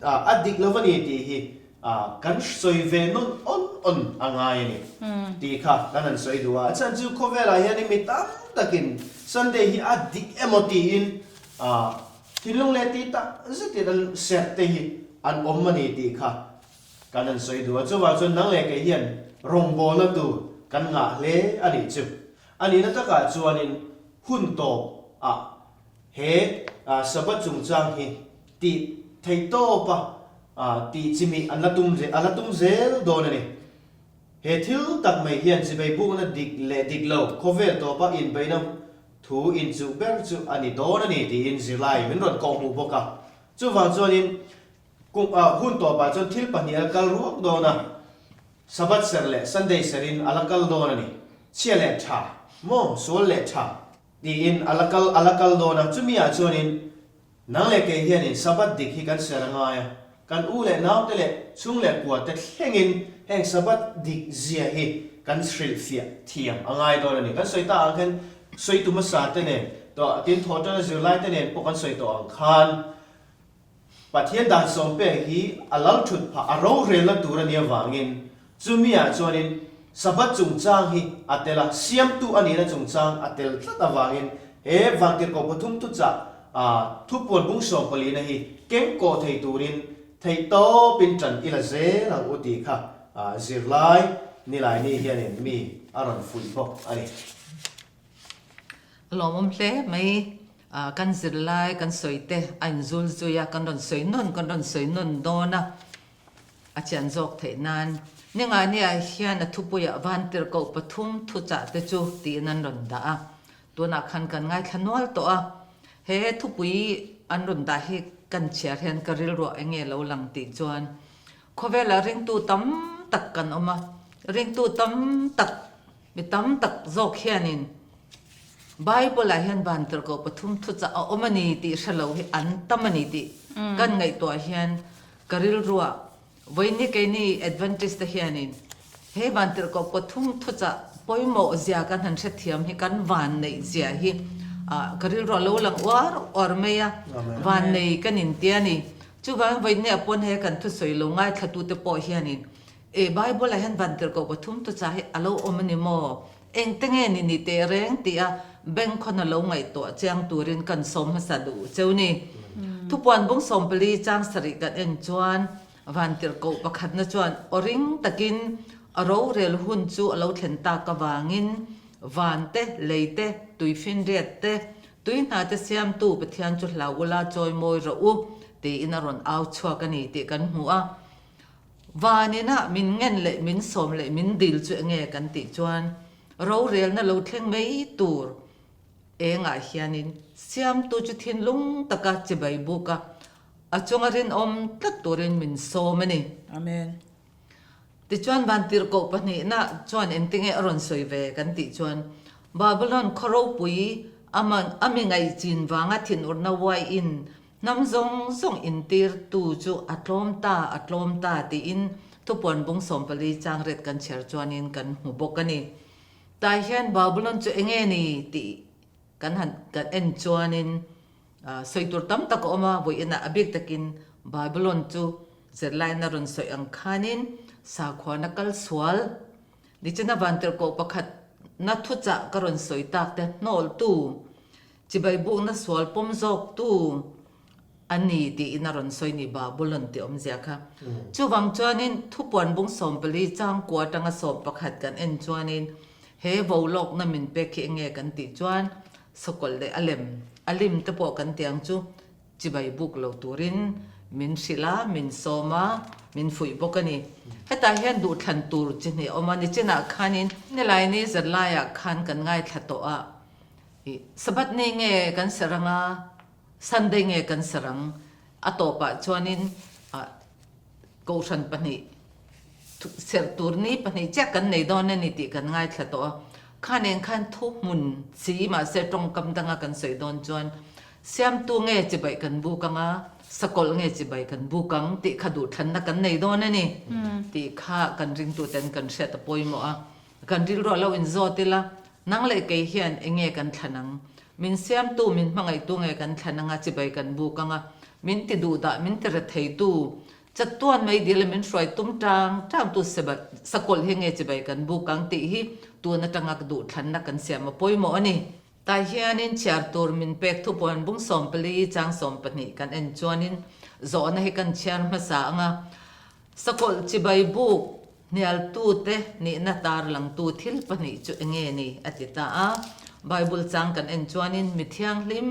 a dik lo a ni tih hi kan sawi ve nawn awn awn a ngai a ni tih kha kan han sawi duh a. A chhan chu khawvelah hianin mi tam takin Sunday hi a dik emaw tiin Thinlung leh tih tak zetin an serh te hi an awm a ni tih kha kan han sawi duh a. Chuvang chuan nang leh kei hian rawngbawlna tur kan ngah hle a nih chu. A nihna takah chuanin hun tawp ah he Sabbath chungchang hi tih theih tawp a tih chimih an la tum a la tum zel dawn a ni. He thil tak mai hian chibei bukna dik leh dik lo khawvel tawpa inbeihna Thu inchuh ber chu a ni dawn a ni tiin zirlai min rawn kawh hmuh bawk a. Chuvang chuanin kum ah hun tawpah chuan thil pahnih a la kal ruak dawn a, Sabbath serh leh Sunday serhin a la kal dawn a ni. Chhia leh tha maw, sual leh tha tiin a la kal a la kal dawn a. Chumi ah chuanin Nang leh kei hianin Sabbath dik hi kan ser a ngai a, kan u leh naute leh chhung leh kua te thlengin heng Sabbath dik zia hi kan hrilhfiah thiam a ngai dawn a ni. Kan sawi ta ang khan sawitu hmasa te nen tawh tin thawhṭana zirlai te nen pawh kan sawi tawh ang khan Pathian dan sawm pek hi a lal ṭhut phah a rorelna tur a nih avangin Chumi-ah chuanin Sabbath chungchang hi a tel a, siamtu a nihna chungchang a tel tlat avangin he Vantirhkoh pathum thuchah thupuan bung sawmpalina hi keng kawh thei turin theih tawpin ṭan i la zel ang u tih kha zirlai Nilaini hianin mi a rawn fuih bawk a ni. A lawmawm hle mai. Kan zirlai kan sawi te a inzul zui a, kan rawn sawi nawn kan rawn sawi nawn dawn a. A chian zawk theih nan Ningania hian a thupuiah Vantirhkoh pathum thuchah te chu tiin an rawn dah a, tunah khan kan ngaithla nual tawh a, he thupui an rawn dah hi kan chhiar hian ka rilruah eng nge lo lang tih chuan khawvelah ringtu tam tak kan awm a, ringtu tam tak Mi tam tak zawk hianin Bible-ah hian vantirhkoh pathum thuchah a awm a ni tih hre lo hi an tam a ni tih kan ngaihtuah hian ka rilruah vawiin keini Adventist te hianin he vantirhkoh pathum thuchah pawimawh zia kan han hrethiam hi kan vanneih zia hi ka rilruah lo lang uar uar mai a, vannei kan intia a ni. Chuvangin vawiin ah pawn he kan thusawi lo ngaithlatute pawh hianin E Bible ah hian vantirhkoh pathum tu cha hi a lo awm a ni maw? Engte nge ni ni teh reng tih a bank khawn a lo ngaihtuah chiang turin kan sawm hmasa duh cheu ni. Thupuan bung sawmpali chang sarih kan en chuan vantirhkoh pakhatna chuan aw ring takin a rorel hun chu a lo thlen tak avangin van te, lei te, tuifinriat te, tui hna te siamtu Pathian chu hlau ula chawi mawi rawh u tiin a rawn au chhuak a ni tih kan hmu a. Van inah min ngen leh min sawm leh min dil chu enge kan tih chuan rorelna lo thleng mai tur engah hianin siamtu chu thinlung taka chibai buk a, a chunga rinawm tlat turin min sawm a ni. Amen. Tichuan Vantirhkoh pahnihna chuan engtinge a rawn sawi ve kan tih chuan. Babylon khaw ropui a mi ngaihchin vanga thinurna uaiin hnam zawng zawng intirtu chu a tlawm ta, a tlawm ta tiin thupuan bung 14 chang ret kan chhiar chuanin kan hmu bawk a ni. Tah hian Babylon chu enge ni tih kan han kan en chuanin sawi tur tam tak a awm a, vawiinah a bik takin Babylon chu zirlaina rawn sawi ang khanin sakhuana kal sual Nichina vantirhkoh pakhat na thuchah ka rawn sawi tak te hnawltu, chibai bukna sual pawm zawktu a ni tiin a rawn sawi ni Babulon tih awmzia kha. Chuvang chuanin thupuan bung 14 changkua atanga 11 kan en chuanin he volawkna min pek hi enge kan tih chuan sakawlh leh a lem, a lim te pawh kan ti ang chu chibai buk lo turin min hrilh a, min sawm a, min fuih bawk a ni. Hetah hian duhthlan tur chi hnih a awm a, nichinah khanin Nilaini zanlaiah khan kan ngaithla tawh a, ih Sabbath ni nge kan serh ang a, Sunday nge kan serh ang? A tawpah chuanin ah Kohhran pahnih serh tur ni pahnih chiah kan nei dawn a ni tih kan ngaithla tawh a, kha nen khan thu hmun si mahse tawngkam danga kan sawi dawn chuan siamtu nge chibai kan buk ang a, sakawlh nge chibai kan buk ang tih kha duhthlanna kan nei dawn a ni tih kha kan ringtuten kan hriat a pawimawh a, kan rilruah lo inzawt ila nang leh kei hian eng nge kan thlan ang? Min siamtu, min hmangaihtu nge kan thlan anga chibai kan buk anga min ti duhdah, min ti retheitu Chatuan mai dil a min hruai tum tang tang tu sakawlh hi nge chibai kan buk ang tih hi tun atanga ka duhthlanna kan siam a pawimawh a ni. Tah hianin chhiar tur min pek thupuan bung 14 chang 12 kan en chuanin zawhna hi kan chhiar hmasa ang a, sakawlh chibai buk Hnialtute nihna tarlangtu thil pahnih chu enge ni? a ti ta a. Bible chang kan en chuanin mi thianghlim,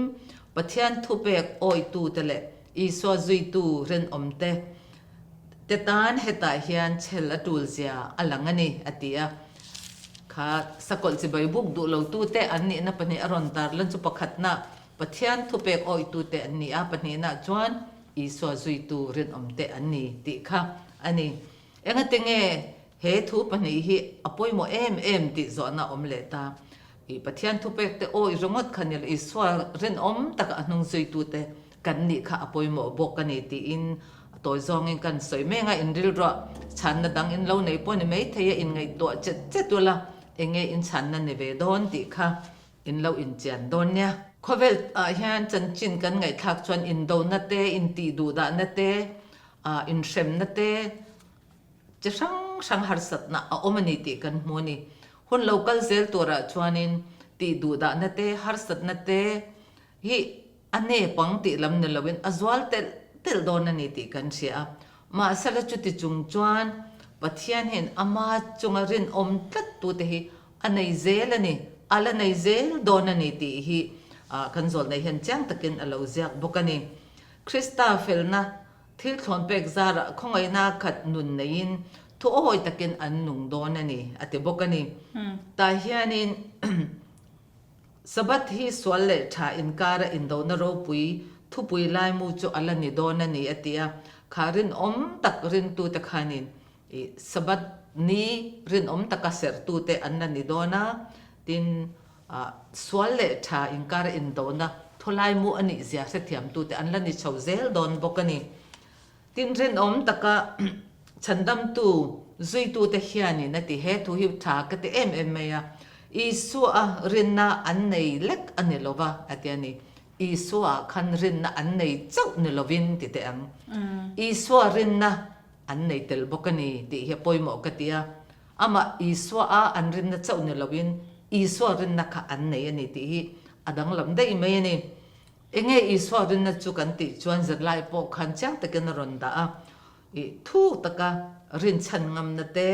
Pathian thupek awitute leh Isua zuitu rinawmte te tan hetah hian chhel a tul zia a lang a ni, a ti a. Kha sakawlh chibai buk duh lotute an nihna pahnih a rawn tarlan chu pakhatna Pathian thupek awitute an ni a, pahnihna chuan Isua zuitu rinawmte an ni tih kha a ni. Engati nge he thu pahnih hi a pawimawh em em tih zawhna a awm leh ta? I Pathian thupek te awi ringawt kha nilo Isua rinawm taka a hnung zuitute kan nih kha a pawimawh bawk a ni tiin a tawi zawngin kan sawi mek a, in rilruah chhanna dang in lo nei pawh ni maithei a, inngaihtuah chet chet ula enge in chhanna ni ve dawn tih kha in lo inchian dawn nia. Khawvel ah hian chanchin kan ngaihthlak chuan indona te, intih duhdahna te, ah inhremna te chi hrang hrang harsatna a awm a ni tih kan hmu a ni. Hun lo kal zel turah chuanin tih duhdahna te, harsatna te hi a nep ang tih lam ni loin a zual telh telh dawn a ni tih kan hria a. Mahsela chuti chung chuan Pathian hian ama chunga rinawm tlat tute hi a nei zel a ni, a la nei zel dawn a ni tih hi kan zawlnei hian chiang takin a lo ziak bawk a ni. Krista felna thil thlawn pek zarah khawngaihna khat nun neiin thu awi takin an nung dawn a ni, a ti bawk a ni. Tah hianin Sabbath hi sual leh tha inkara indona ropui thupui laimu chu a la ni dawn a ni, a ti a. Kha rinawm tak rintute khanin i Sabbath ni rinawm taka serhtute an la ni dawn a, tin, sual leh tha inkar indona thawlaimu a nih zia hrethiamtute an la ni chho zel dawn bawk a ni. Tin, rinawm taka chhandamtu zuitute hianin a ti, he thu hi tha ka ti em em mai a, Isua rinna an nei lek a ni lo va, a ti a ni. Isua khan rinna an nei chauh ni lovin ti teh ang. Isua rinna an nei tel bawk a ni tih hi a pawimawh ka ti a. Amah Isua a an rinna chauh ni loin Isua rinna kha an nei a ni tih hi a danglam daih mai a ni. Enge Isua rinna chu kan tih chuan zirlai pawh khan chiang takin a rawn dah a, ih thuk taka rinchhan ngamna te,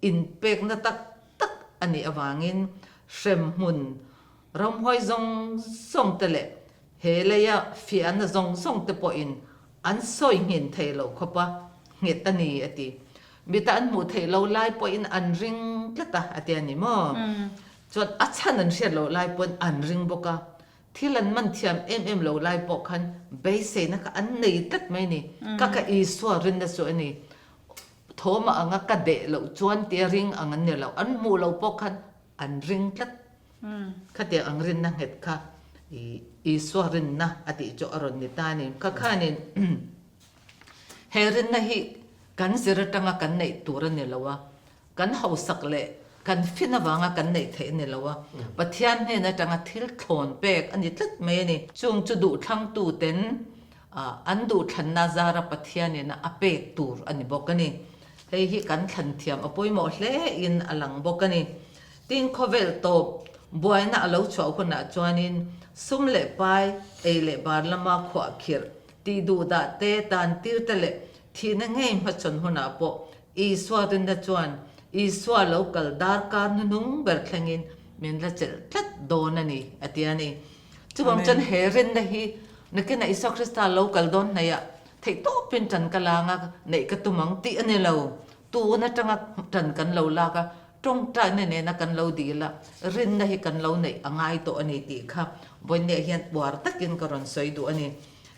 inpekna tak tak a nih avangin hremhmun ramhuai zawng zawng te leh he leia fiahna zawng zawng te pawhin an sawi nghin thei loh khawp a, nghet a ni a ti. Mita an hmuh theih lo lai pawhin an ring tlat a, a ti a ni maw? Chuan a chhan an hriat loh lai pawn an ring bawk a, thil an man thiam em em lo lai pawh khan beiseina kha an nei tlat mai a ni. Ka ka Isua rinna chu a ni. Thawma anga ka deh loh chuan tia ring ang an ni lo. An hmuh loh pawh khan an ring tlat. Khatiang ang rinna nghet kha Isua rinna a tih chu a rawn ni ta a ni. Kha khanin he rinna hi kan zir atanga kan neih tur a ni lo a, kan hausak leh kan fin avanga kan neih theih a ni lo a, Pathian hnen atanga thil thlawn pek a ni tlat mai a ni. Chung chu duhthlangtuten an duhthlanna zara Pathianin a pek tur a ni bawk a ni. Hei hi kan thlan thiam a pawimawh hle in a lang bawk a ni. Tin khawvel tawp buaina a lo chhuah hunah chuanin sum leh pai, ei leh bar lama khuahkhirh, tih duhdah te, tan tir te leh thihna ngei hmachhawn hunah pawh Isua rinna chuan Isua lo kal darkar hnuhnung ber thlengin min la chelh tlat dawn a ni, a ti a ni. Chuvang chuan he rinna hi nakinah Isua Krista lo kal dawn hnaihah theihtawpin ṭan ka lang a, neih ka tum ang tih a ni lo. Tun aṭanga ṭan kan lo lak a, ṭawngṭaina nena kan lo dil a, rinna hi kan lo neih a ngai tawh a ni tih kha Vawinia hian uar takin ka rawn sawi duh a ni.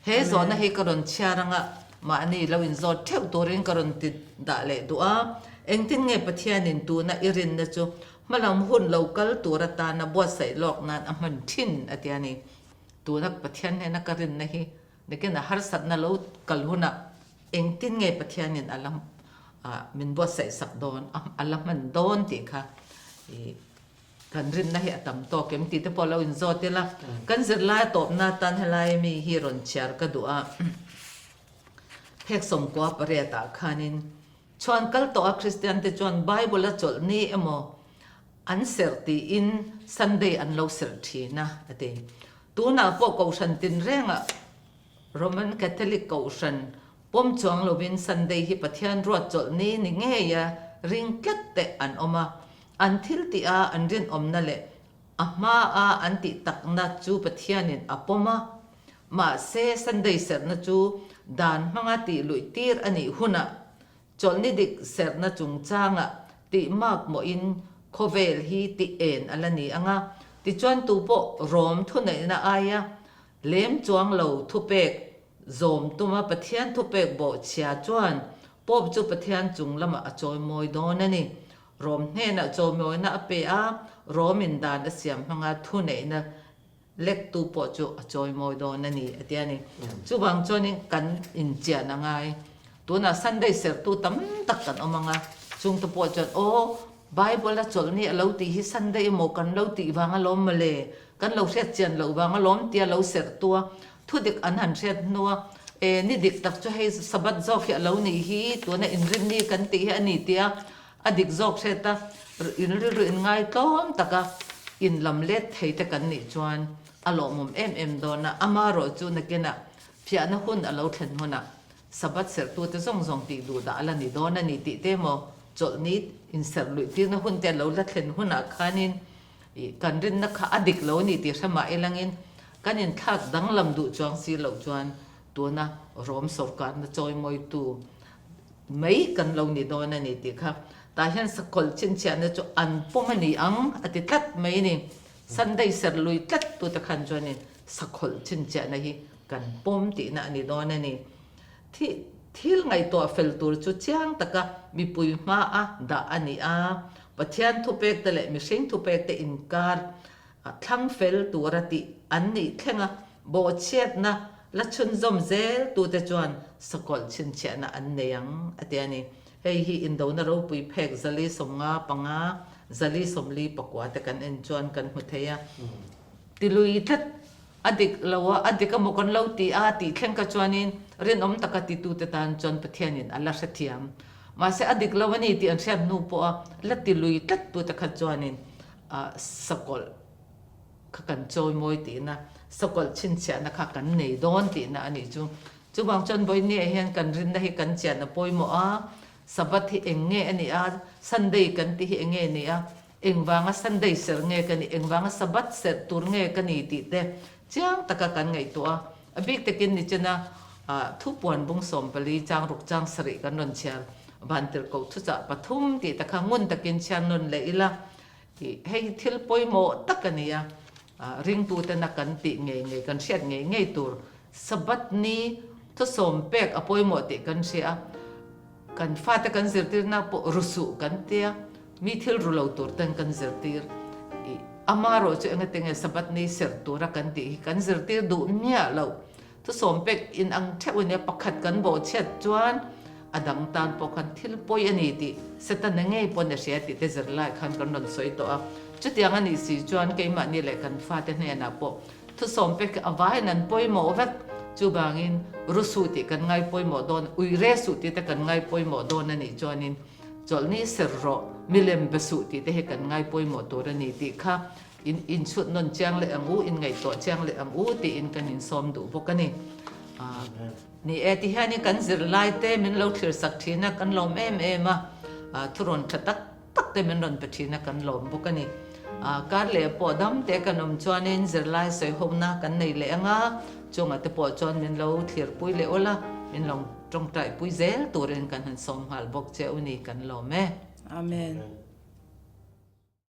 He zawhna hi ka rawn chhiar anga mahni lo inzawt theuh turin ka rawn ti dah leh duh a, engtin nge Pathianin tuna i rinna chu hmalam hun lo kal tur atana buatsaih lawk nan a hman thin a ti a ni. Tuna Pathian hnena ka rinna hi nakin a harsatna lo kal hunah Engtin nge Pathianin a la min buatsaih sak dawn, a la hman dawn tih kha kan rinna hi a tam tawk em tih te pawh lo inzawt ila. Kan zirlai a tawpna atan helai mi hi rawn chhiar ka duh a, phek sawmkua pariatah khanin chhuan kal tawh a Kristian te chuan Bible a chawlh ni emaw an serh tiin Sunday an lo serh thin a, a ti. Tunah pawh Kohhran tinrengah Roman Catholic Kohhran pawm chuang lovin Sunday hi Pathian ruat chawlh ni ni ngeia ring tlat te an awm a, an thil tih a an rinawmna leh a hma a an tih takna chu Pathianin a pawm a, mahse Sunday serhna chu dan hmanga tih luih tir a nih hunah chawlhni dik serhna chungchangah tih mak mawhin khawvel hi tih en a la ni ang a, tichuan tupawh Rom thuneihna aia Lem chuang lo thupek zawm tuma Pathian thupek bawhchhia chuan Pope chu Pathian chung lamah a chawimawi dawn a ni. Rom hnenah chawimawina a pe a, Rom-in dan a siam hmanga thuneihna lektu pawh chu a chawimawi dawn a ni, a ti a ni. Chuvang chuanin kan inchian a ngai. Tunah Sunday serhtu tam tak kan awm ang a, chungte pawh chuan, Aw, Bible a chawlhni a lo tih hi Sunday emaw kan lo tih vang alawm mawle, kan lo hriat chian loh vang alawm tia lo serh tua thudik an han hriat hnua e ni dik tak chu hei Sabbath zawk hi a lo nih hi tuna inrinni kan tih hi a ni tia a dik zawk hriat a in rilru in ngai tlawm taka in lam let thei te kan nih chuan a lawmawm em em dawn a, amarawh chu nakinah phiahna hun a lo thlen hunah Sabbath serhtute zawng zawng tih duh dah a la ni dawn a ni tih te emaw chawlhni inserh luih tirna hun te a lo la thlen hunah khanin kan rinna kha a dik lo a ni tih hre mah ilangin kan inthlak danglam duh chuang si loh chuan tuna Rom sawrkarna chawimawitu mai kan lo ni dawn a ni tih kha tah hian sakawlh chhinchhiahna chu an pawm a ni ang a ti tlat mai a ni. Sunday serh lui tlat tute khan chuanin Sakhawlh chhinchhiahna hi kan pawm tihna a ni dawn a ni. Thi thil ngaihtuah fel tur chu chiang taka mipui hmaa dah a ni a, Pathian thupekte leh mihring thupekte inkar thlang fel tura tih an nih thlenga bawhchhiatna la chhunzawm zel tute chuan sakawlh chhinchhiahna an nei ang a ti a ni. Hei hi indona ropui phek zali 50 panga, zali 40 pakua te kan en chuan kan hmu thei a. Ti lui tlat, a dik lo a, a dik emaw kan lo ti a tih thleng kha chuanin rinawm taka titute tan chuan Pathianin a la hrethiam. Mahse a dik lo a ni tih an hriat hnu pawha la ti lui tlat tute kha chuanin sakawlh kha kan chawimawi tihna, sakawlh chhinchhiahna kha kan nei dawn tihna a nih chu. Chuvang chuan vawinia hian kan rinna hi kan chian a pawimawh a, Sabbath hi eng nge a nih a, Sunday kan tih hi eng nge a nih a, Engvanga Sunday serh nge ka nih, engvanga Sabbath serh tur nge ka ni tih te chiang taka kan ngaihtuah a. A bik takin nichina thupuan bung 14 chang ruk chang sarih kan rawn chhiar Vantirhkoh thuchah pathum tih te kha ngun takin chhiar nawn leh ila tih hei hi thil pawimawh tak a ni a. Ringtutena kan tih ngei ngei, kan hriat ngei ngei tur Sabbath ni thusawm pek a pawimawh tih kan hria a. Kan fate kan zirtirna pawh ru suh kan tia, mi thil ru lo tur ten kan zirtir. Amarawh chu engati nge Sabbath ni serh tura kan tih hi kan zirtir duh miah loh. Thusawm pek in ang theuh ania pakhat kan bawhchhiat chuan a dang tan pawh khan thil pawi a ni tih Setana ngei pawn a hria tih te zirlai khan kan rawn sawi tawh a. Chutiang a nih si chuan keimahni leh kan fate hnenah pawh thusawm pek a vaiin an pawimawh vek. Chuvangin ru suh tih kan ngai pawimawh dawn, ui re suh tih te kan ngai pawimawh dawn a nih chuanin chawlhni ser rawh, milem be suh tih te hi kan ngai pawimawh tur a ni tih kha In inchhut nawn chiang leh ang u, in ngaihtuah chiang leh ang u tiin kan insawm duh bawk a ni. Ni e, tihianin kan zirlaite min lo thlir sak thin a, kan lawm em em a, thurawn tha tak tak te min rawn pe thin a, kan lawm bawk a ni. Kar leh pawh dam te kan awm chuanin zirlai sawihawmna kan nei leh ang a, chungah te pawh chuan min lo thlirpui leh awlh a, min lo tawngtaipui zel turin kan han sawm nghal bawk che u ni, kan lawm e. Amen.